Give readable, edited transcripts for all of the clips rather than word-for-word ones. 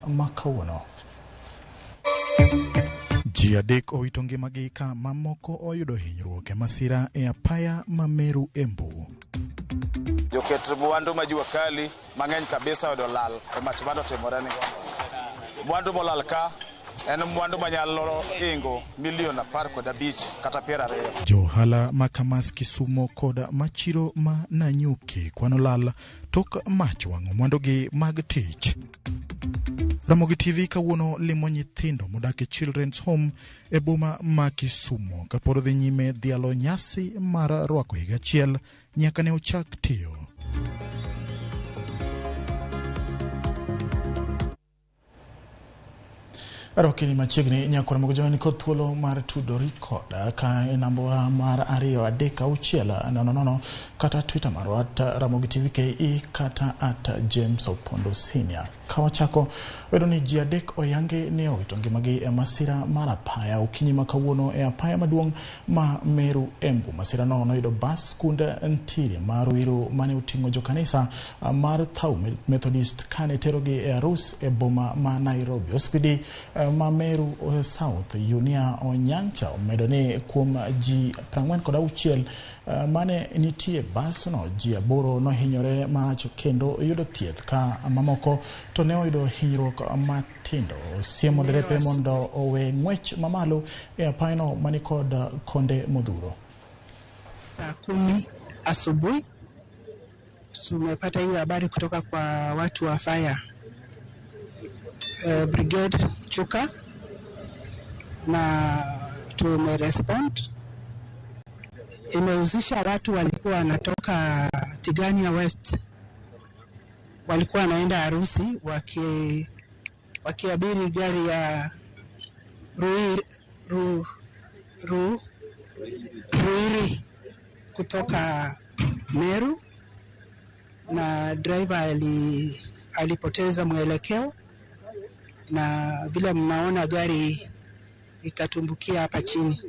ma kawuono. Ji 3 owito ngimagi ka mamoko oyudo hinyruok e masira e apaya ma Meru Embu. Joket mwandu ma jua kali mang'eny kabisa oyudo lal e mach mane otimore ni. Mwandu molal ka en mwandu manyalo ingo milion 15 kata 20. Johala ma Kamas Kisumo kod machiro ma Nanyuki kwano lal tok mach wang'o mwandugi mag tich. Ramogi TV kawuono limo nyithindo modak e Children's Home e boma ma Kisumo kapod dhi nyime dhialo nyasi mar rwako higa achiel nyaka ne ochak tiyo. Arwakini machiegni nyakora mogo jowa nikod thuolo mar tudori koda ka e namba mar 2 3 6 0 0 kata Twitter marwa at Ramogi TV KE kata at James Opondo Senior. Ka wachako wedo ni ji 3 oyangi ni owito ngimagi e masira mar apaya okinyi ma kawuono e apaya maduong' ma Meru Embu. Masira no noyudo bas kund Ntiri mar Ruiru mane oting'o jokanisa mar Thau Methodist kane terogi e arus e boma ma Nairobi. OCPD ma Meru South Yunia Onyancha omedo ni kuom ji 46 mane nitie bas no, ji 8 nohinyore marach kendo yudo thieth ka mamoko to ne oyudo hinyruok matindo. Siemo derepe mondo owe ng'wech mamalo e apayno manikod konde modhuro. Saa 10 asubuhi tumepata hiyo habari kutoka kwa watu wa fire brigade Chuka, na tumerespond. Imehusisha watu walikuwa wanatoka Tigania West, walikuwa wanaenda harusi wakiabiri gari ya Ruiri kutoka Meru, na driver alipoteza mwelekeo, na vile mnaona gari ikatumbukia hapa chini.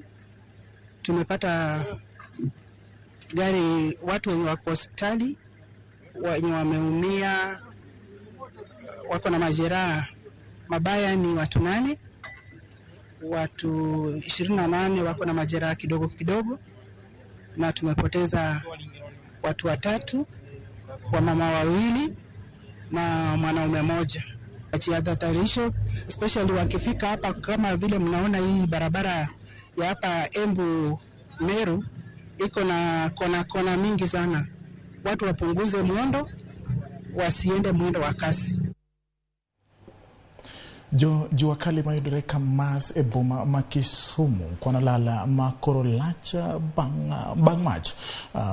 Tumepata gari, watu wenye wako hospitali, wenye wameumia, wako na majeraha mabaya ni watu 8, watu 28 wako na majeraha kidogo kidogo, na tumepoteza watu 3, wamama 2 na mwanaume 1. Wajihadharishe, especially wakifika hapa, kama vile mnaona hii barabara ya hapa Embu Meru iko na kona kona mingi sana. Watu wapunguze mwendo, wasiende mwendo wa kasi. Jo jua kali mayudore Kamas e boma ma Kisumu kwano lala ma koro lach bang' mach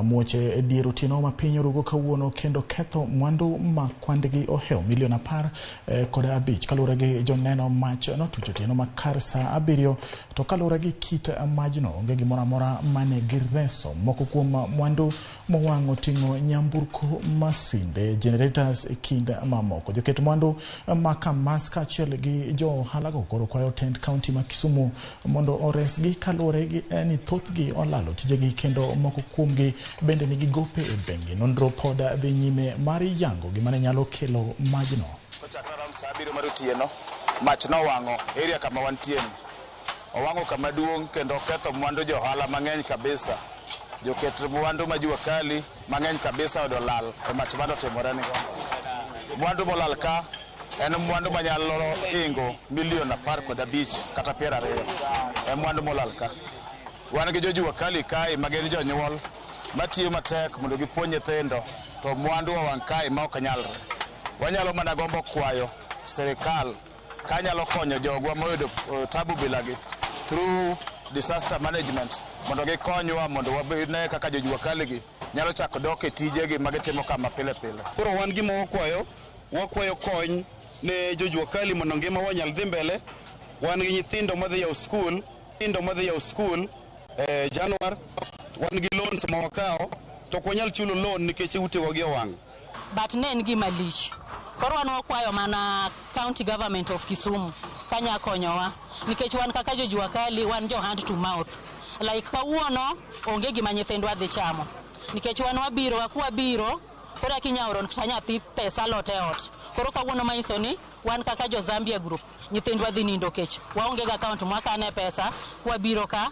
muoche e dier otieno ma piny orugo kawuono kendo ketho mwandu ma kwandgi ohewo milion 15 kaluwore gi joneno. Mach notucho otieno ma kar saa 7 to kaluwore gi kit majno onge gimoro amora mane gireso. Moko kuom mwandu mowang' oting'o nyamburko, masinde, generators e kind mamoko. Joket mwandu ma Kamas kaachiel gi jo ohalago koro kwayo tend kaunti ma Kisumu mondo oresgi kaluwore gi ni thothgi olalo tijegi kendo moko kuomgi bende nigi gope e bengi. Nonro pod dhi nyime mar yango gima ne nyalo kelo majno. Kochakore around saa 7 mar otieno, mach nowang'o area kama wantie ni. Owang'o kama duong' kendo oketho mwandu jo ohala mang'eny kabisa. Joket mwandu ma jua kali mang'eny kabisa oyudo lal e mach mane otimore ni. Mwandu molal ka en mwandu manyalo ingo milion 15 kata 20. En mwandu molal ka. Wan gi jojua kali kae ma gin jonyuol matiyo matek mondo gipuonj nyithindo, to mwandu owang' kae ma ok nyalre. Wanyalo mana gombo kwayo sirikal kanyalo konyo jogwa moyudo tabu bilagi through disaster management mondo gikonywa mondo wane kaka jojua kali gi nyalo chako dok e tijegi ma gitimo kama pile pile. Koro wan gima wakwayo, wakwayo kony ne jojua kali mondo ngima wa nyal dhi mbele. Wan gi nyithindo madhi yawo skul, nyithindo madhi yawo skul Januar, wan gi loans ma wakawo to ok wanyal chulo loan nikech utewa gi owang'. But ne en gima lich. Koro wan wakwayo mana county government of Kisumu kanya konyowa nikech wan kaka jojua kali wan jo hand to mouth. Like kawuono onge gima nyithindwa dhi chamo nikech wan wabiro, wabiro koro akinya oro kata nyathi pesa lot e ot. Koro kawuono manyiso ni wan kaka jo Zambia Group nyithindwa dhi nindo kech. Waonge gi account mwakane pesa kwabiro ka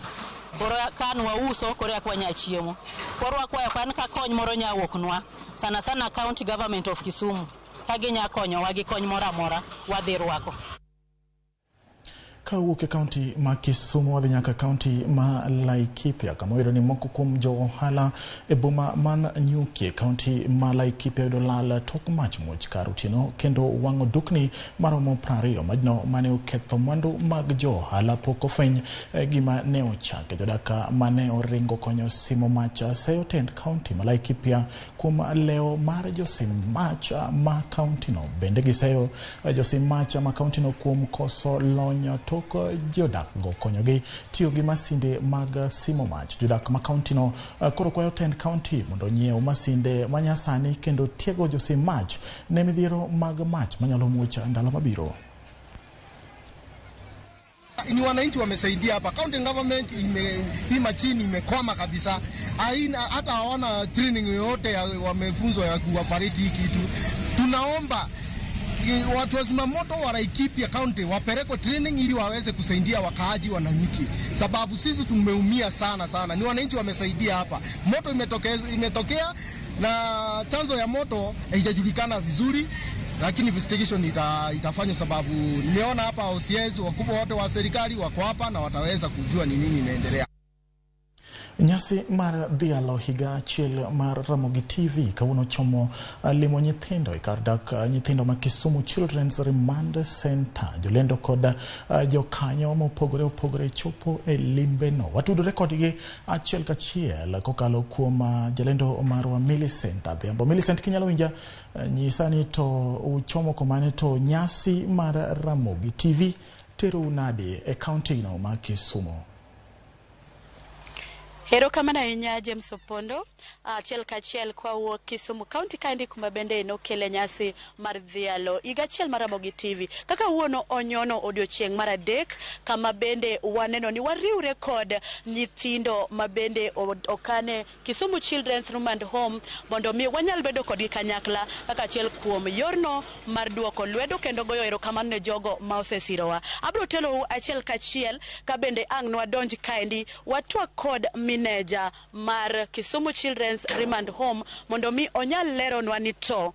koro kan wauso koro eka wanya chiemo. Koro wakwayo kan ka kony moro nya wuoknwa sana sana county government of Kisumu ka ginya konyowa gi kony moro amora wadhi rwako. Ka wuok e kaunti ma Kisumu wadhi nyaka kaunti ma Laikipia kama wayudo ni moko kuom jo ohala e boma man Nyuki e kaunti ma Laikipia yudo lal tok mach muoch kar otieno kendo wang'o dukni maromo 20. Majno mane oketho mwandu mag jo ohala pok ofweny gima ne ochake. Jodak mane oringo konyo simo mach seyo tend kaunti ma Laikipia kuom lewo mar josim mach ma kaunti no. Bende giseyo josim mach ma kaunti no kuom koso lony tok jodak go konyogi tiyo gi masinde mag simo mach. Jodak ma kaunti no koro kwayo tend kaunti mondo onyiew masinde manyasani kendo tiego josim mach ne midhiero mag mach manyalo muoch ndalo mabiro. Ni wananchi wamesaidia hapa. County government hii machine imekwama kabisa, haina hata hawana training yoyote wamefunzwa ya kuoperate hii kitu. Tunaomba watu wa zimamoto wa Laikipia County wapelekwe training ili waweze kusaidia wakaaji wa Nanyuki, sababu sisi tumeumia sana sana. Ni wananchi wamesaidia hapa. Moto imetokea na chanzo ya moto haijajulikana vizuri, lakini investigation itafanywa, sababu nimeona hapa OCS wakubwa wote wa serikali wako hapa na wataweza kujua ni nini inaendelea. Nyasi mar dhialo higa achiel mar Ramogi TV kawuono chomo limo nyithindo e kar dak nyithindo ma Kisumu Children's Remand Center. Jolendo kod jokanyo mopogore opogore chopo e limbe no. Watudore kodgi achiel kachiel kokalo kuom jalendo marwa Millicent Adhiambo. Millicent, kinyalo winja, nyisa ni to uchomo komane to nyasi mar Ramogi TV terou nade e kaunti no ma Kisumu? Erokamano ahinya James Opondo. Achiel kachiel kwawuok Kisumu County kaendi kuma bende nokele nyasi mar dhialo higa achiel mar Ramogi TV. Kaka wuono onyono odiochieng' mar adek kama bende waneno ni wariwre kod nyithindo ma bende okane Kisumu Children's Remand Home mondo mi wanyal bedo kodgi kanyakla kaka achiel kuom yorno mar duoko lwedo kendo goyo erokamano ne jogo ma osesirowa. Abiro telou achiel kachiel ka bende ang' nwadonj kaendi watwak kod manager mar Kisumu Children's Remand Home mondo mi onyal leronwa ni to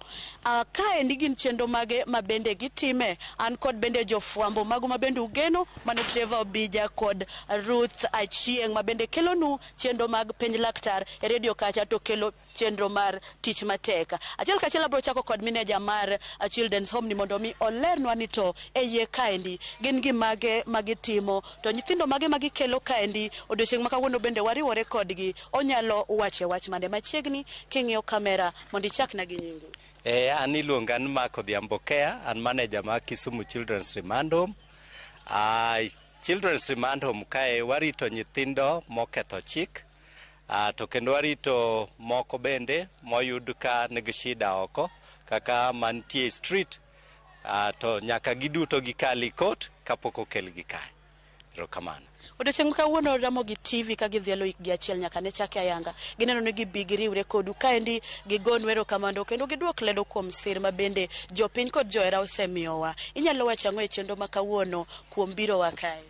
kaendi gin chenro mage ma bende gitime. An kod bende jofwambo mago ma bende ugeno mano Trevor Obija kod Ruth Achieng' ma bende kelonu chenro mag penj laktar e redio kacha to kelo chenro mar tich matek. Achiel kachiel abiro chako kod manager mar Children's Home ni mondo mi olernwa ni to e iye kaendi gin gimage magitimo to nyithindo mage magikelo kaendi odiochieng' ma kawuono bende wariwore kodgi. Onyalo wache wach mane machiegni king'iyo kamera mondo ichakna gi nyingi. An iluonga ni Mark Odhiambo Kea, an manager mar Kisumu Children's Remand Home. Children's Remand Home kae warito nyithindo moketho chik, to kendo warito moko bende moyud ka nigi shida oko kaka mantie e street, to nyaka giduto gikal court kapok okelgi kae. Erokamano. Odiochieng' kawuono Ramogi TV ka gidhialo hikgi achiel nyaka ne chake ayanga. Gineno ni gibi giriwre kodu kaendi gigonu erokamano kendo giduok lwedo kuom sir ma bende jopiny kod johera osemiyowa. Inyalo wacho ang'o e chenro ma kawuono kuom birowa kae?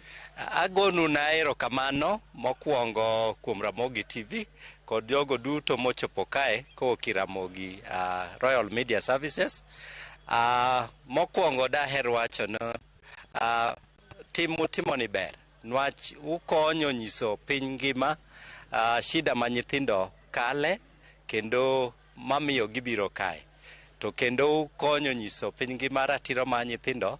Agonu na erokamano mokwongo kuom Ramogi TV kod jogo duto mochopo kae kowuok ir Ramogi Royal Media Services. Mokwongo daher wacho ni tim mutimo ni ber nwach ukonyo nyiso piny ngima shida ma nyithindo kale kendo mamiyo gibiro kae, to kendo ukonyo nyiso piny ngima ratiro ma nyithindo,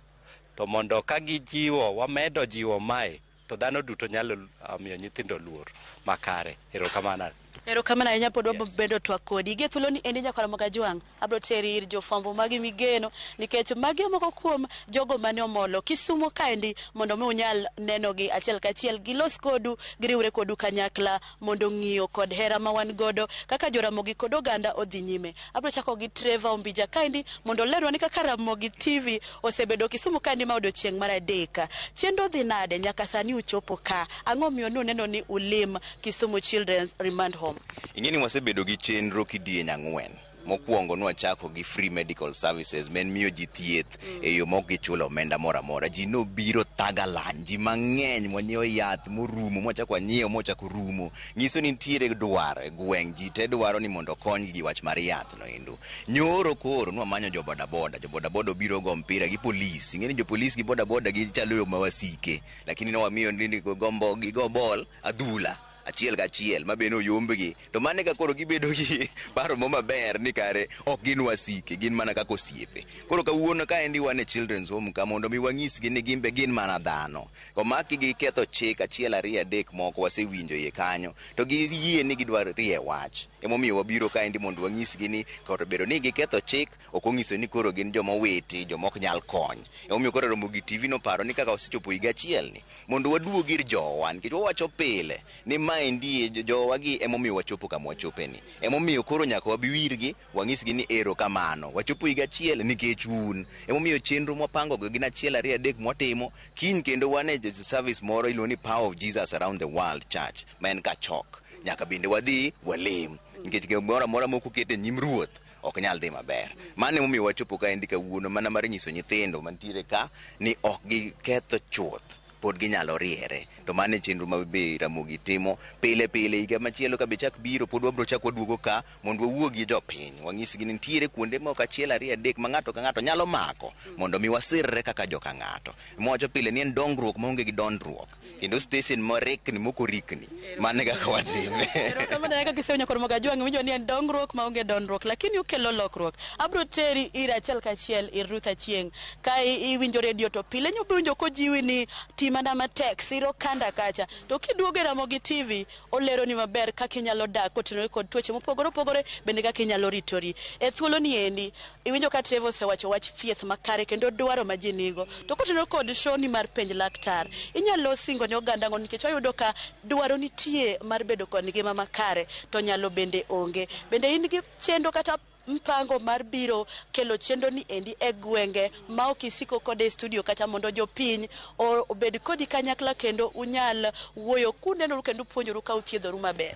to mondo ka gijiwo wamedo jiwo mae to dhano duto nyalo miyo nyithindo luor makare. Erokamano. Erokamano ahinya pod wabedo twak kodi. Gi thuolo ni endi nyakwar Ramogi Ajwang', abiro teri ir jofwambo magi migeno nikech magi e moko kuom jogo mane omolo Kisumu kaendi mondo mi unyal nenogi achiel kachiel, gilos kodu, giriwre kodu kanyakla mondo ng'iyo kod hera ma wan godo kaka joramogi kod oganda odhi nyime. Abiro chako gi Trevor Ombija kaendi mondo olerwa ni kaka Ramogi TV osebedo Kisumu kaendi ma odiochieng' mar adek. Chenro dhi nade nyaka sani uchopo ka? Ang'o miyo nuneno ni ulim Kisumu Children's Remand Home? Ing'e ni wasebedo gi chenro kidieny ang'wen. Mokwongo nwachako gi free medical services, ma en miyo ji thieth e yo mok gichulo omenda moro amora. Ji nobiro thagalany, ji mang'eny mwanyiewo yath morumo, mwachako wanyiewo mochako rumo. Nyiso ni nitiere dwaro e gweng', ji te dwaro ni mondo okonygi gi wach mar yath no endo. Nyoro koro nwamanyo jo bodaboda, jo bodaboda obiro go mpira gi polis. Ing'e ni jo polis gi bodaboda gichalo yo mawasike, lakini newamiyo ni gombo gigo bol adhula achiel kachiel ma be noyombgi to mano eka koro gibedo gi paro mo maber ni kare ok gin wasike, gin mana kaka osiepe. Koro kawuono kaendi wan e Children's Home ka mondo mi wanyisgi ni gin be gin mana dhano. Komakgi gi ketho chik achiel ariyo adek moko wasewinjo iye kanyo to giyie ni gidwa rie wach. Emomiyo wabiro kaendi mondo wanyisgi ni kata obedo ni giketho chik ok onyiso ni koro gin joma owiti, joma ok nyal kony. Emomiyo koro Ramogi TV noparo ni kaka wasechopo higa achiel ni mondo waduog ir jowa, nikech wawacho pile ni maendi jowa gi emomiyo wachopo kama wachope ni. Emomiyo koro nyaka wabi wirgi, wanyisgi ni ero kamano. Wachopo higa achiel nikech un. Emomiyo chenro mwapango go gin achiel ariyo adek mwatimo. Kiny kendo wan e service moro iluongo ni Power of Jesus Around the World Church ma en Kachok. Nyaka bende wadhi walem nikech gimoro amora mok oket e nyim Ruoth ok nyal dhi maber. Mano emomiyo wachopo kaendi kawuono mana mar nyiso nyithindo mantiere ka ni ok giketho chuth, pod ginyalo riere. To mano e chenro ma be Ramogi timo pile pile. Higa machielo ka be chak biro pod wabro chak waduogo ka mondo wawuo gi jopiny, wanyisgi ni nitiere kuonde moko achiel ariyo adek ma ng'ato ka ng'ato nyalo mako mondo mi wasirre kaka joka ng'ato. Mwawacho pile ni en dongruok maonge gi dondruok kendo station morikni mokorikni. Mano e kaka watime. Erokamano kaka kisewinjo koro Mogajwang' iwinjo ni en dongruok maonge dondruok, lakini okelo lokruok. Abro teri ir achiel kachiel ir Ruth Achieng'. Ka iwinjo redio to pile nyobiwinjo kojiwi ni ti mana matek, siro kanda kacha. To kiduogo e Ramogi TV, oleroni maber kaka inyalo dak kotenore kod tuoche mopogore opogore, bende kaka inyalo ritori. E thuolo ni endi, iwinjo ka Trevor osewacho wach thieth makare kendo dwaro ma ji nigo. To kotenore kod show ni mar Penj Laktar, inyalo singo ne oganda ng'o nikech wayudo ka dwaro nitie mar bedo kod ngima makare to nyalo bende onge. Bende in gi chenro kata mpango mar biro kelo chenro ni endi e gwenge ma ok isiko kode e studio kata mondo jopiny obed kodi kanyakla kendo unyal wuoyo kunenoru kendo puonjoru ka uthiedhoru maber.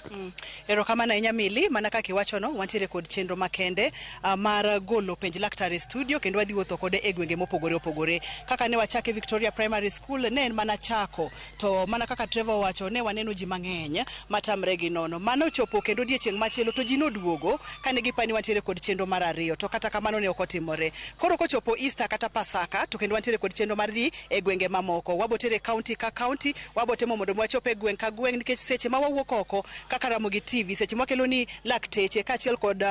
Erokamano ahinya Mili, mana kaka iwachono, wantiere kod chenro makende mar golo Penj Laktar e studio kendo wadhi wuotho kode e gwenge mopogore opogore. Kaka ne wachake Victoria Primary School ne en mana chako, to mana kaka Trevor owacho ne waneno ji mang'eny matamre gi nono. Mano ochopo kendo odiechieng' machielo to ji noduogo kane gipani wantiere kod chenro mar ariyo, to kata kamano ne ok otimore. Koro kochopo Easter kata Pasaka to kendo wantiere kod chenro mar dhi e gwenge mamoko. Wabotere county ka county, wabotemo mondo wachop e gweng' ka gweng' nikech seche ma wawuok oko kaka Ramogi TV, seche mwakelo ni lakteche kaachiel kod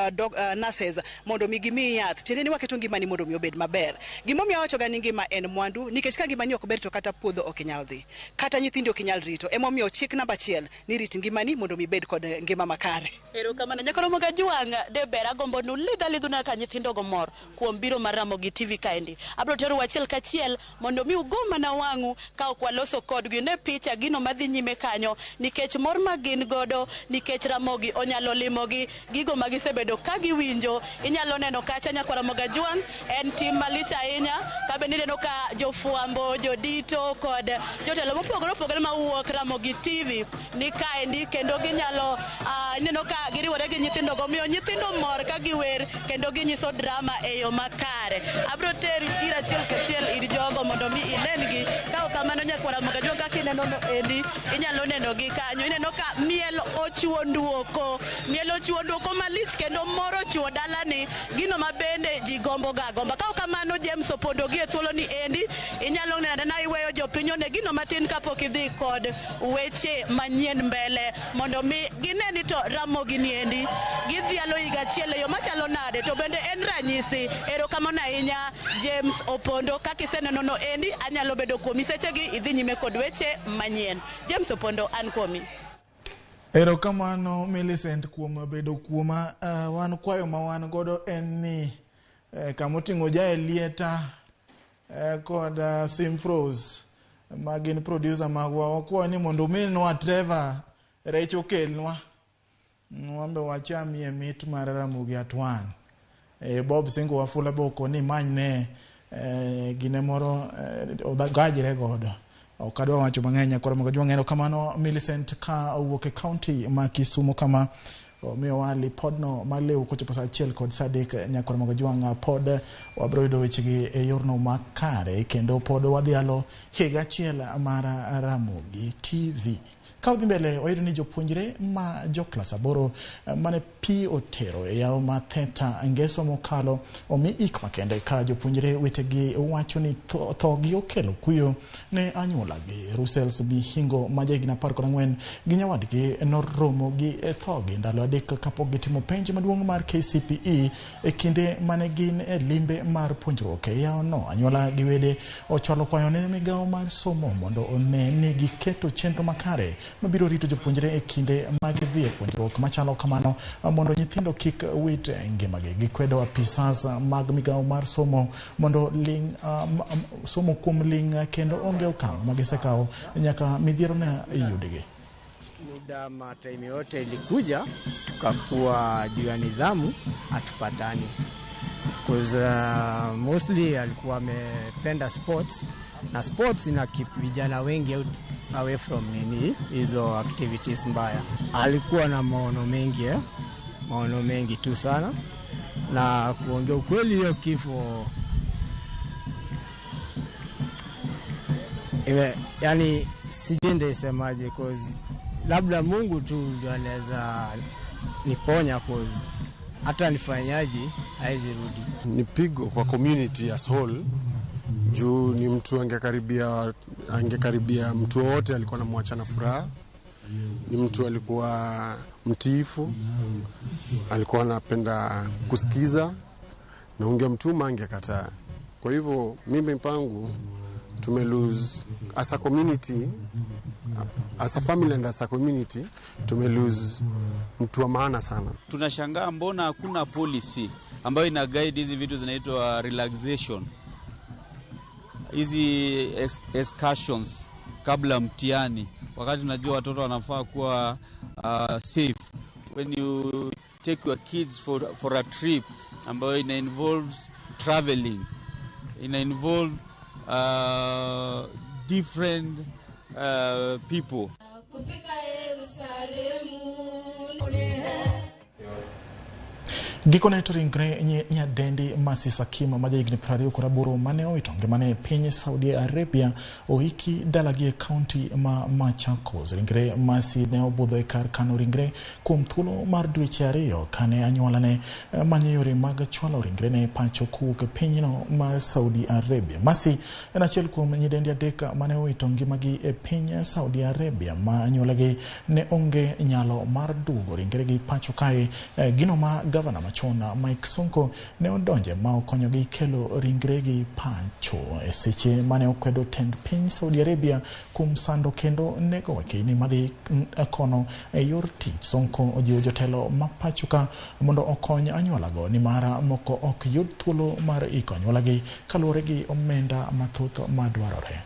nurses mondo mi gimiyi yath, tiende ni waketo ngimani mondo mi obed maber. Gimomiyo awacho ga ni ngima en mwandu, nikech ka ngimani ok ber to kata puodho ok inyal dhi, kata nyithindi ok inyal rito. Emomiyo chik namba achiel ni rit ngimani mondo mi ibed kod ngima makare. Erokamano nyakoro Mogajwang' de ber agombo nu lidh alidhuna ka nyithindo go mor kuom biro mar Ramogi TV kaendi. Abro tero achiel kachiel mondo mi ugo mana wang'u ka ok waloso kodgi ne picha gino madhi nyime kanyo nikech mor ma gin godo nikech Ramogi onyalo limogi gigo ma gisebedo ka giwinjo. Inyalo neno kacha nyakwara Mogajwang' en tim malich ahinya ka bende ineno ka jofwambo, jodito kod jotelo mopogore opogore mawuok Ramogi TV ni kaendi kendo ginyalo ineno ka giriwore gi nyithindo go miyo nyithindo mor ka giwer kendo ginyiso drama e yo makare. Abro teri ir achiel kachiel ir jogo mondo mi inen-gi. Ka ok kamano nyakwara Mogajwang' kaka ineno no endi inyalo neno gi kanyo. Ineno ka miel ochuo nduoko, miel ochuo nduoko malich kendo mor ochuo dalani, gino ma bende ji gombo ga agomba. Ka ok kamano James Opondo gi e thuolo ni endi inyalo neno anena iweyo jopiny one gino matin kapok idhi kod weche manyien mbele mondo mi gine ni to Ramogi ni endi gidhialo higa achiel e yo machalo nade to bende en ranyisi. Erokamano ahinya James Opondo, kaka iseneno no endi anyalo bedo kuomi sechegi idhi nyime kod weche manyien. James Opondo an kuomi. Erokamano Millicent kuom bedo kuoma. Wan kwayo ma wan godo en ni kamoting'o Jaelieta kod Simfros ma gin producer magwa, wakwayo ni mondo ominwa Trevor rech okelnwa wan be wachamie mit mar Ramogi Atwan. Bob Singo Wafula be okoni imanyne gine moro ogajre godo. Ok adwa wacho mang'eny nyakwara Mogajwang'. Erokamano Millicent ka owuok e county ma Kisumu kama Omiyowa lipodno maliw kochopo saa 1 kod saa 3 nyakor Mogajwang' pod wabiro yudo wechegi e yorno makare kendo pod wadhialo higa achiel mar Ramogi TV. Ka odhi mbele wayudo ni jopuonjre ma jo klas 8 mane pi otero e yawo ma Theta ngeso mokalo omi ik makende ka jopuonjre wetegi wacho ni thogi okelo kuyo ne anyuolagi. Russell Bihingo ma jahigni 14 gi nyawadgi noromo gi thogi ndalo 3 kapok gitimo penj maduong' mar KCPE e kinde mane gin e limbe mar puonjruok e yawono. Anyuola gi wede ochwalo kwayo ne migawo mar somo mondo one ni giketo chenro makare mabiro rito jopuonjre e kinde ma gidhi e puonjruok machalo kamano mondo nyithindo kik wit ngimagi. Gikwedo apisas mag migawo mar somo mondo ling somo kuom ling kendo onge okang' ma gisekawo nyaka midhiero ne yudgi. Muda ma time yote ilikuja tukakuwa juu ya nidhamu hatupatani. Cause mostly alikuwa amependa sports na sports ina keep vijana wengi out away from nini hizo activities mbaya. Alikuwa na maono mengi maono mengi tu sana, na kuongea ukweli hiyo kifo yani sijende semaje, cause labda Mungu tu ndio anaweza niponya, cause hata nifanyaje haizi rudi. Ni pigo kwa community as whole, juu ni mtu angekaribia mtu wote alikuwa anamwacha na furaha. Ni mtu alikuwa mtiifu, alikuwa anapenda kusikiza na ungemtuma angekataa. Kwa hivyo mimi mpango tume lose as a community, as a family and as a community, tume lose mtu wa maana sana. Tunashangaa mbona hakuna policy ambayo ina guide hizi vitu zinaitwa relaxation, hizi excursions kabla mtihani, wakati tunajua watoto wanafaa kuwa safe. When you take your kids for a trip ambayo ina involve traveling, ina involve different people. Gikone to ringre nyadendi Mercy Sakima ma jahigni 28 mane owito ngimane e piny Saudi Arabia oiki dalagi e kaunti ma Machakos. Ringre Mercy ne obudho e kar kano ringre kuom thuolo mar dweche 2 kane anyuolane manyo yore mag chwalo ringrene pacho kowuok e pinyno mar Saudi Arabia. Mercy en achiel kuom nyidendi 3 mane owito ngimagi e piny Saudi Arabia ma anyuolagi ne onge nyalo mar duogo ringregi pacho kae, gino ma gavana machon Mike Sonko ne odonje ma okonyogi kelo ringregi pacho e seche mane okwedo tend piny Saudi Arabia kuom sando kendo nego wakeni madhi kono e yor tich. Sonko ojiwo jotelo ma pacho ka mondo okony anyuolago nimar moko ok yud thuolo mar iko anyuolagi kaluwore gi omenda mathoth madwarore.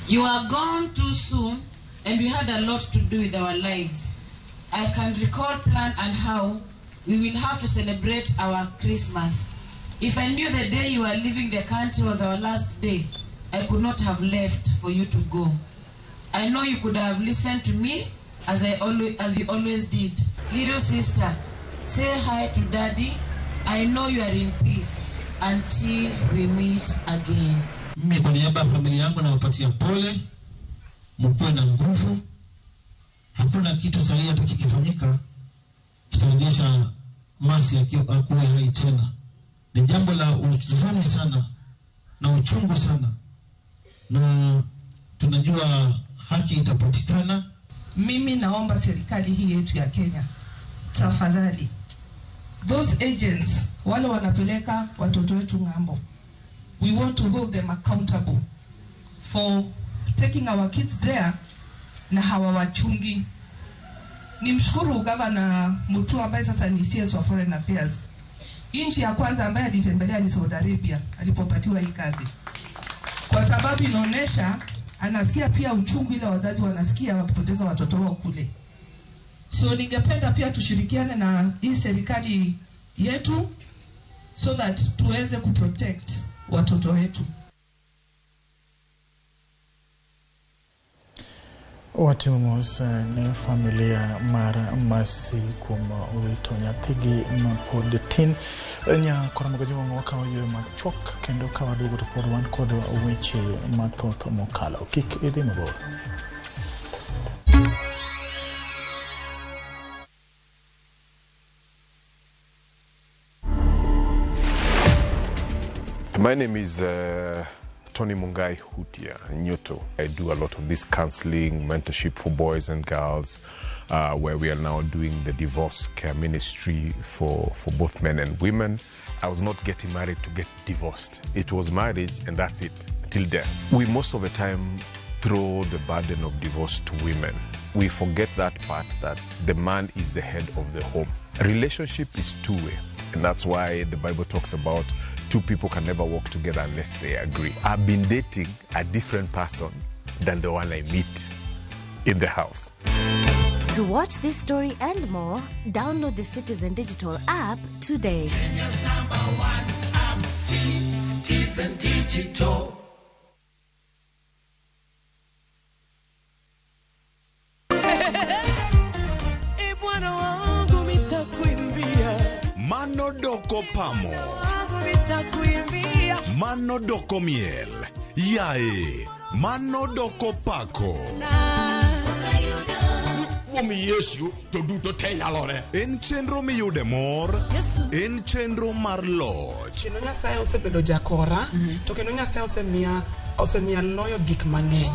You are gone too soon, and we had a lot to do with our lives. I can recall plan and how we will have to celebrate our Christmas. If I knew the day you were leaving the country was our last day, I could not have left for you to go. I know you could have listened to me as you always did. Little sister, say hi to daddy. I know you are in peace until we meet again. Mimi kwa niaba ya familia yangu nawapatia pole. Mkuwe na nguvu. Hakuna kitu sahihi hata kikifanyika kitaonyesha Mercy akuwe hai tena. Ni jambo la huzuni sana na uchungu sana, na tunajua haki itapatikana. Mimi naomba serikali hii yetu ya Kenya, tafadhali, those agents wale wanapeleka watoto wetu ng'ambo, we want to hold them accountable for taking our kids there na hawawachungi. Nimshukuru Gavana Mutua ambaye sasa ni CS wa Foreign Affairs. Nchi ya kwanza ambaye alitembelea ni Saudi Arabia alipopatiwa hii kazi. Kwa sababu inaonesha anasikia pia uchungu ile wazazi wanasikia wakipoteza watoto wao kule. So ningependa pia tushirikiane na hii serikali yetu so that tuweze kuprotect watoto wetu. Watimo mos ne familia mar Mercy kuom wito nyathigi mapod tin. Nya Karamogi Jowang' wakawo yweyo machuok kendo ka waduogo to pod wan kod weche mathoth mokalo. Kik idhi mabor. My name is Tony Mungai Hutia Nyoto. I do a lot of this counseling, mentorship for boys and girls, where we are now doing the divorce care ministry for both men and women. I was not getting married to get divorced. It was marriage and that's it, till death. We most of the time throw the burden of divorce to women. We forget that part, that the man is the head of the home. Relationship is two-way, and that's why the Bible talks about two people can never walk together unless they agree. I've been dating a different person than the one I meet in the house. To watch this story and more, download the Citizen Digital app today. Kenya's number one app, Citizen Digital. Mano doko pamo, mano doko miel, yae, mano doko pako. Kuom Yesu to duto te nyalore. En chenro miyude mor, en chenro mar loch. Kendo Nyasaye osebedo jakora, to kendo Nyasaye osemiya loyo gik mang'eny.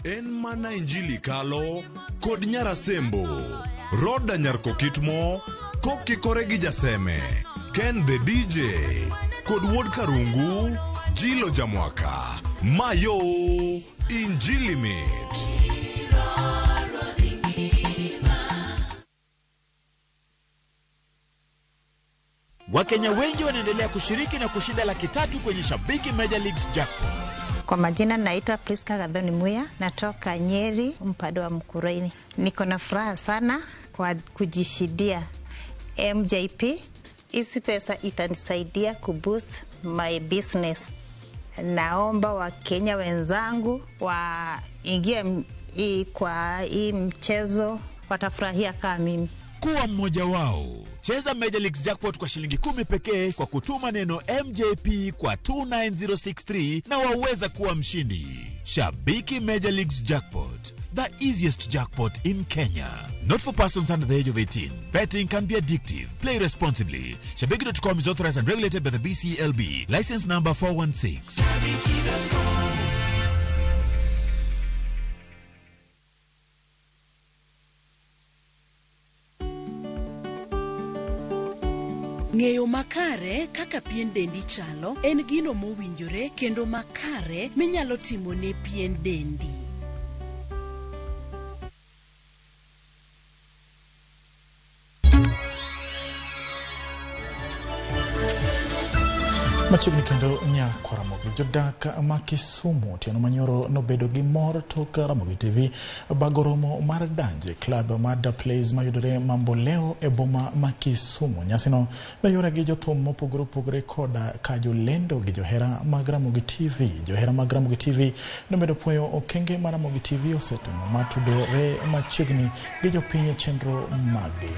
En mana Injili kalo kod Nyarasembo, Roda Nyarkokitmo, kokikore gi Jaseme, Ken the DJ, kod Wuod Karungu, Jilo Jamwaka, Mayo, Injili mit. Wakenya wengi wanaendelea kushiriki na kushinda 300,000 kwenye Shabiki Major Leagues Jackpot. Kwa majina naitwa Priska Gathoni Muya, natoka Nyeri, mpado wa Mkuraini. Niko na furaha sana kwa kujishidia MJP. Hizi pesa itanisaidia kuboost my business. Naomba Wakenya wenzangu waingie kwa hii mchezo, watafurahia kama mimi. Kuwa mmoja wao. Cheza Major Leagues Jackpot kwa shilingi 10 pekee kwa kutuma neno MJP kwa 29063 na waweza kuwa mshindi. Shabiki Major Leagues Jackpot, the easiest jackpot in Kenya. Not for persons under the age of 18. Betting can be addictive. Play responsibly. Shabiki.com is authorized and regulated by the BCLB. License number 416. Shabiki.com. Ng'eyo makare kaka pien dendi chalo en gino mowinjore kendo makare minyalo timo ne pien dendi. Machiegni kendo nyako Ramogi. Jodak ma Kisumu otieno manyoro nobedo gi mor tok Ramogi TV bago romo mar Danje Club mar Da Plays mayudore Mamboleo e boma ma Kisumu. Nyasino noyore gi jothum mopogore opogore koda ka jolendo gi johera mag Ramogi TV. Johera mag Ramogi TV nomedo puoyo okenge ma Ramogi TV osetimo matudore machiegni gi jopiny e chenro maggi.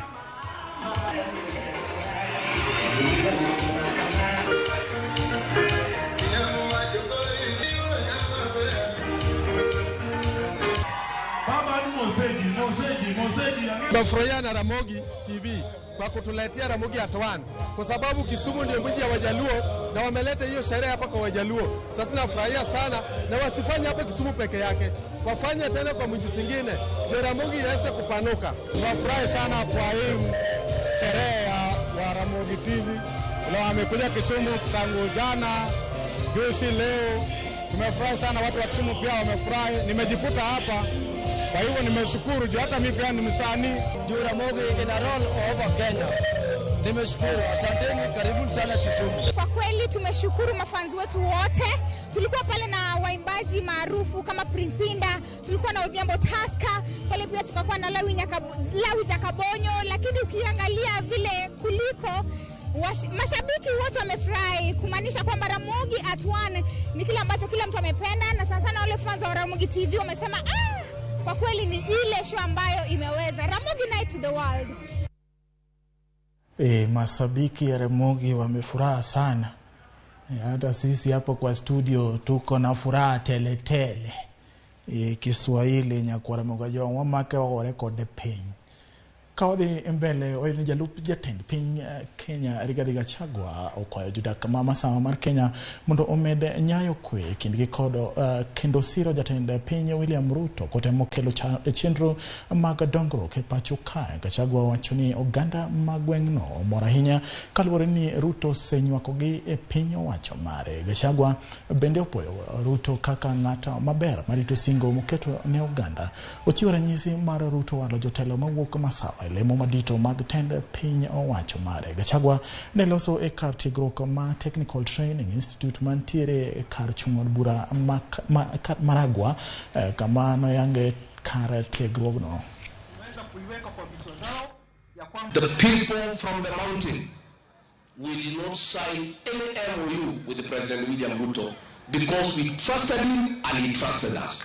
Tunafurahia na Ramogi TV kwa kutuletea Ramogi at one, kwa sababu Kisumu ndio mji wa Wajaluo na wameleta hiyo sherehe hapa kwa Wajaluo. Sasa nafurahia sana, na wasifanye hapa Kisumu peke yake, wafanye tena kwa mji zingine ndio Ramogi iweze kupanuka. Tunafurahi sana kwa hii sherehe ya Ramogi TV. Leo amekuja Kisumu tangu jana, juzi, leo. Tumefurahi sana, watu wa Kisumu pia wamefurahi. Nimejikuta hapa, kwa hivyo nimeshukuru juu hata mimi pia ni msanii. Juu Ramogi ina roll over Kenya. Nimeshukuru, asanteni, karibuni sana Kisumu. Kwa kweli tumeshukuru mafans wetu wote. Tulikuwa pale na waimbaji maarufu kama Prince Inda, tulikuwa na Odhiambo Tusker, pale pia tukakuwa na Lawi Jakabonyo, lakini ukiangalia vile kuliko Mashabiki wote wamefurahi, kumaanisha kwamba Ramogi at 1 ni kile ambacho kila mtu amependa, na sana sana wale fans wa Ramogi TV wamesema kwa kweli ni ile show ambayo imeweza. Ramogi Night to the world. Mashabiki ya Ramogi wamefuraha sana. Hata sisi hapo kwa studio tuko na furaha tele tele. Kiswahili nyakwara Ramogi wamake wa record piny. Ka wadhi mbele oyud jalup jatend piny Kenya Rigathi Gachagua okwayo jodak ma masawa mar Kenya mondo omed nyayo kwe kindgi kod kendo siro jatend piny William Ruto kotemo kelo chenro mag dongruok e pacho kae. Gachagua wacho ni oganda ma gweng'no omor ahinya kaluwore ni Ruto osenywakogi e piny owacho mare. Gachagua bende opuoyo Ruto kaka ng'at maber marito singo moketo ne oganda. Ochiwo ranyisi mar Ruto walo jotelo mawuok Masawa e lemo madito mag tend piny owacho mare. Gachagua ne loso e kar tiegruok ma Technical Training Institute mantiere kar chung' od bura Maragua, kama noyange kar tiegruogno. The people from the mountain, we did not sign any MOU with the President William Ruto because we trusted him and he trusted us.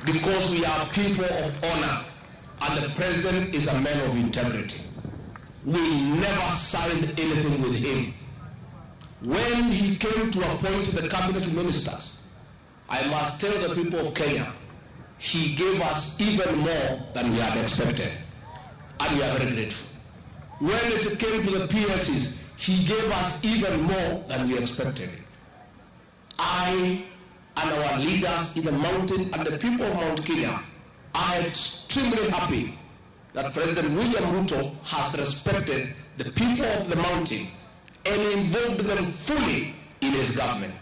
Because we are people of honor and the president is a man of integrity. We never signed anything with him. When he came to appoint the cabinet ministers, I must tell the people of Kenya, he gave us even more than we had expected. And we are very grateful. When it came to the PSCs, he gave us even more than we expected. I and our leaders in the mountain and the people of Mount Kenya are extremely happy that President William Ruto has respected the people of the mountain and involved them fully in his government.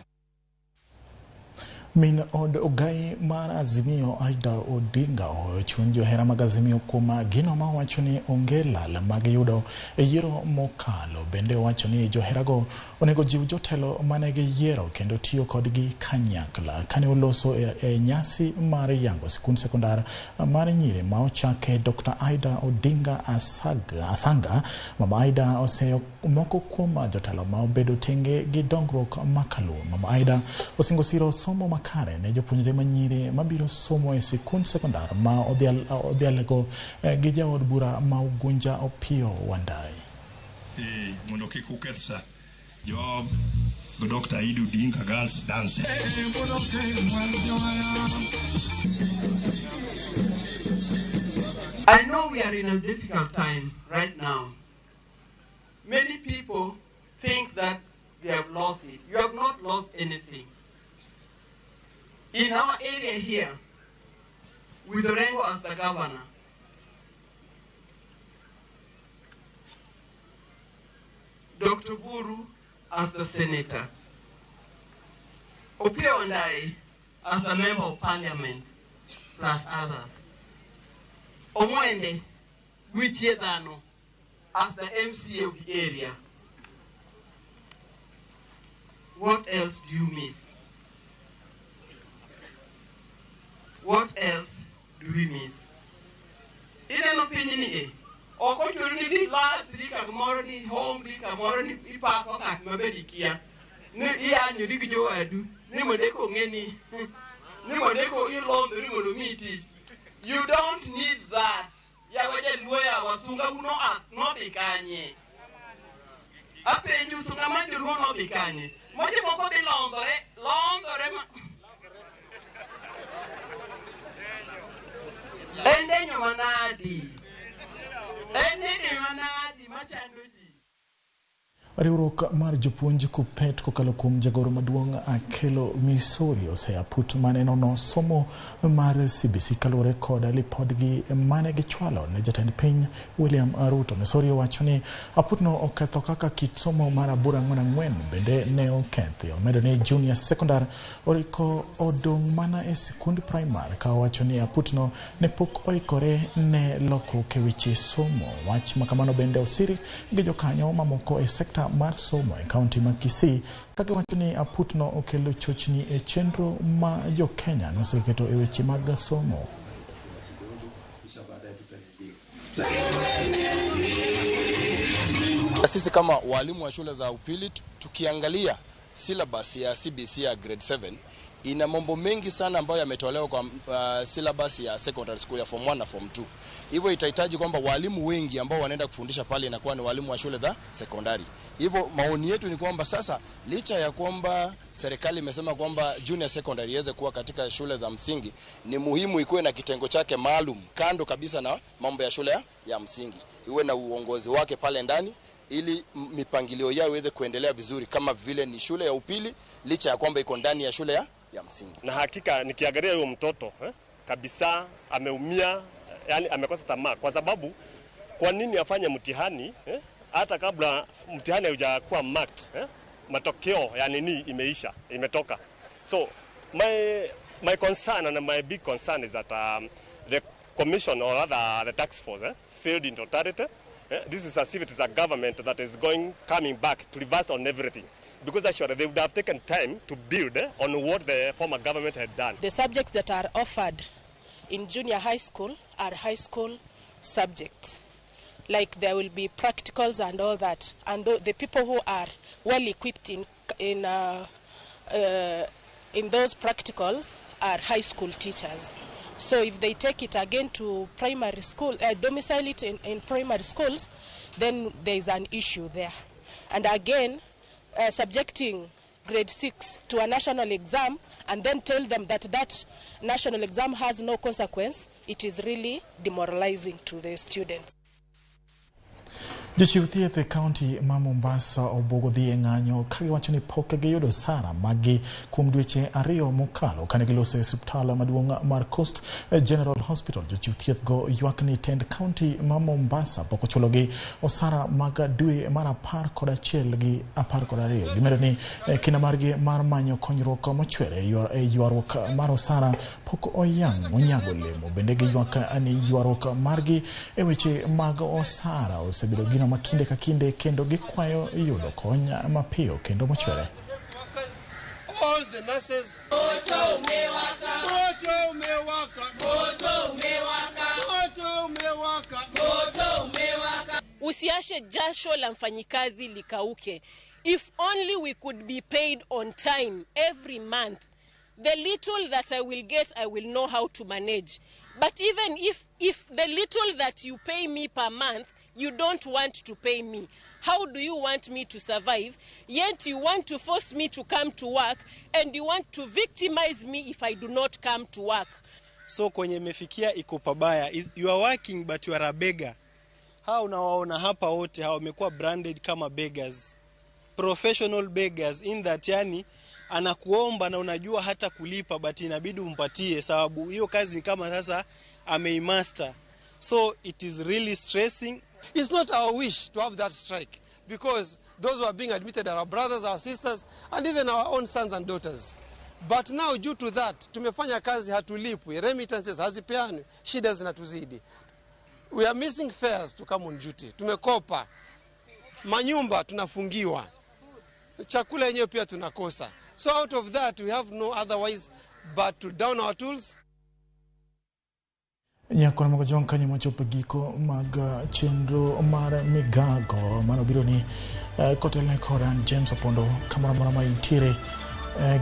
Min od ogai mar Azimio Aida Odinga ohoyo chuny johera mag Azimio kuom gino ma wacho ni onge lal magiyudo e yiero mokalo. Bende owacho ni joherago onego jiw jotelo mane giyiero kendo tiyo kodgi kanyakla. Kane oloso e nyasi mar yango sikund sekondar mar nyiri ma ochake Dr. Aida Odinga Asanga, Mama Aida oseyo moko kuom jotelo ma obedo tenge gi dongruok makaluo. Mama Aida osingo siro somo makare ne jopuonjre manyiri mabiro somo e sikund sekondar ma odhialego gi jaod bura ma Ugunja Opiyo Wandayi. Mondo kik uketh sa jo Dr. Aida Odinga Girls Dance. I know we are in a difficult time right now. Many people think that they have lost it. You have not lost anything. In our area here, with Orengo as the governor, Dr. Buru as the senator, Opiyo Wandayi as a member of parliament, plus others, Omwende Wichiedhano as the MCA of the area. What else do you miss? What else do we miss? Ineno piny ni e, ok ochuno ni dhi lathri kamoro ni homri kamoro ni ipako ng'at maber ikia. Ni iyanyori gi jowadu, ni mondo eka ong'e ni, ni mondo eka ilondhori mondo omiyi tich. You don't need that. Yawa jaluo yawa sunga uno nodhi kanye? Apenjo sunga mar joluo nodhi kanye? Moche moko dhi londhore, londhore ma... En denyo manadi? En denyo manadi machando ji? Riwruok mar jopuonj KUPPET kokalo kuom jagoro maduong' Akelo Misori oseyaput mane nono somo mar CBC kaluwore kod lipodgi mane gichwalo ne jatend piny William Ruto. Misori owacho ni aputno oketho kaka kit somo mar 8-4 bende ne okethi. Omedo ni junior secondary oriko odong' mana e sikund primary ka owacho ni aputno ne pok oikore ne lokruok e weche somo. Wach makamano bende osiri gi jokanyo mamoko e sekta mar somo e kaunti ma Kisii ka giwacho ni aputno okelo chochni e chenro ma jo-Kenya noseketo e weche mag somo. Sisi kama walimu wa shule za upili tukiangalia syllabus ya CBC ya grade 7 ina mambo mengi sana ambayo yametolewa kwa syllabus ya secondary school ya form 1 na form 2. Hivyo itahitaji kwamba walimu wengi ambao wanaenda kufundisha pale inakuwa ni walimu wa shule za sekondari. Hivyo maoni yetu ni kwamba sasa licha ya kwamba serikali imesema kwamba junior secondary iweze kuwa katika shule za msingi, ni muhimu ikuwe na kitengo chake maalum kando kabisa na mambo ya shule ya msingi. Iwe na uongozi wake pale ndani ili mipangilio yao iweze kuendelea vizuri kama vile ni shule ya upili licha ya kwamba iko ndani ya shule ya msingi. Na hakika nikiangalia huyo mtoto kabisa ameumia, yani amekosa tamaa, kwa sababu kwa nini afanye mtihani hata kabla mtihani haujakuwa marked, matokeo ya nini imeisha, imetoka. So my concern and my big concern is that the commission or rather the task force failed in totality. This is as if it is a government that is coming back to reverse on everything. Because actually they would have taken time to build on what the former government had done. The subjects that are offered in junior high school are high school subjects. Like there will be practicals and all that. And the people who are well equipped in those practicals are high school teachers. So if they take it again to primary school, domicile it in primary schools, then there is an issue there. And again, subjecting grade 6 to a national exam and then tell them that that national exam has no consequence, it is really demoralizing to the students. Jochiw thieth e kaunti ma Mombasa obuogo dhi e ng'anyo ka giwacho ni pok giyudo osara maggi kuom dweche 2 mokalo kane giloso e osiptal maduong' mar Coast General Hospital. Jochiw thieth go ywak ni tend kaunti ma Mombasa pok ochulogi osara mag dwe mar 11 gi 12. Gimedo ni kinda margi mar manyo konyruok mochwere e ywaruok mar osara pok onyago olemo. Bende giywak ni ywaruok margi e weche mag osara osebedo gino ma kinde ka kinde kendo gikwayo yudo kony mapiyo kendo mochwere. All the nurses. Moto umewaka. Moto umewaka. Moto umewaka. Moto umewaka. Moto umewaka. Usiache jasho la mfanyikazi likauke. If only we could be paid on time every month. The little that I will get, I will know how to manage. But even if the little that you pay me per month, you don't want to pay me, how do you want me to survive? Yet you want to force me to come to work and you want to victimize me if I do not come to work. So kwenye imefikia iko pabaya. You are working but you are a beggar. Hao unawaona hapa wote hao wamekuwa branded kama beggars. Professional beggars in that, yani anakuomba na unajua hata kulipa but inabidi umpatie sababu hiyo kazi ni kama sasa ameimaster. So it is really stressing. It's not our wish to have that strike because those who are being admitted are our brothers, our sisters, and even our own sons and daughters. But now due to that, tumefanya kazi hatulipwi, remittances hazipeanwi, shida zinatuzidi. We are missing fares to come on duty. Tumekopa, manyumba tunafungiwa, chakula yenyewe pia tunakosa. So out of that, we have no otherwise but to down our tools. Nyakona mogo jong kanyo mochopo giko mag chenro mar migago mano biro ni kotelne kod an James Opondo kamoro amora ma intiere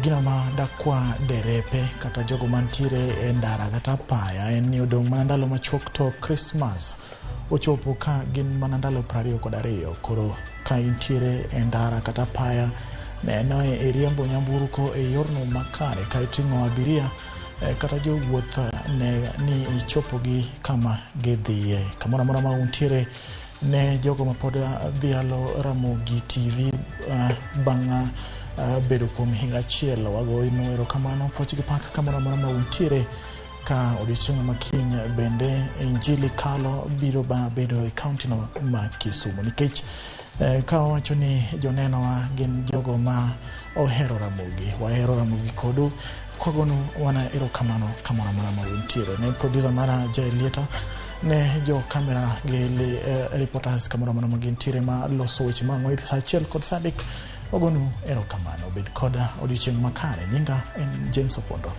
gino ma dakwa derepe kata jogo mantiere e ndara kata apaya en ni odong' mana ndalo machuok to Christmas ochopo ka gin mana ndalo 22. Koro ka intiere e ndara kata apaya neno e riembo nyamburko e yorno makare ka iting'o abiria kata jowuoth ne ni ichopogi kama gidhiye. Kamoro amora ma untiere ne jogo mapod dhialo Ramogi TV bang' bedo kuom higa achiel wagoyonu erokamano puoch gi pak kamoro amora ma untiere ka odiochieng' ma kiny bende injili kalo biro bedo e kaunti no ma Kisumu nikech ka wawacho ni jonenowa gin jogo ma ohero Ramogi, wahero Ramogi kodu kwagono wana erokamano kamoro amora ma untiere. Ne producer mara Jaelieta, ne jo kamera gi reporters kamoro amora ma gintiere ma loso weche mang'o saa 1 kod saa 3 wagonu erokamano. Bed koda odiochieng' makare. Nyinga en James Opondo.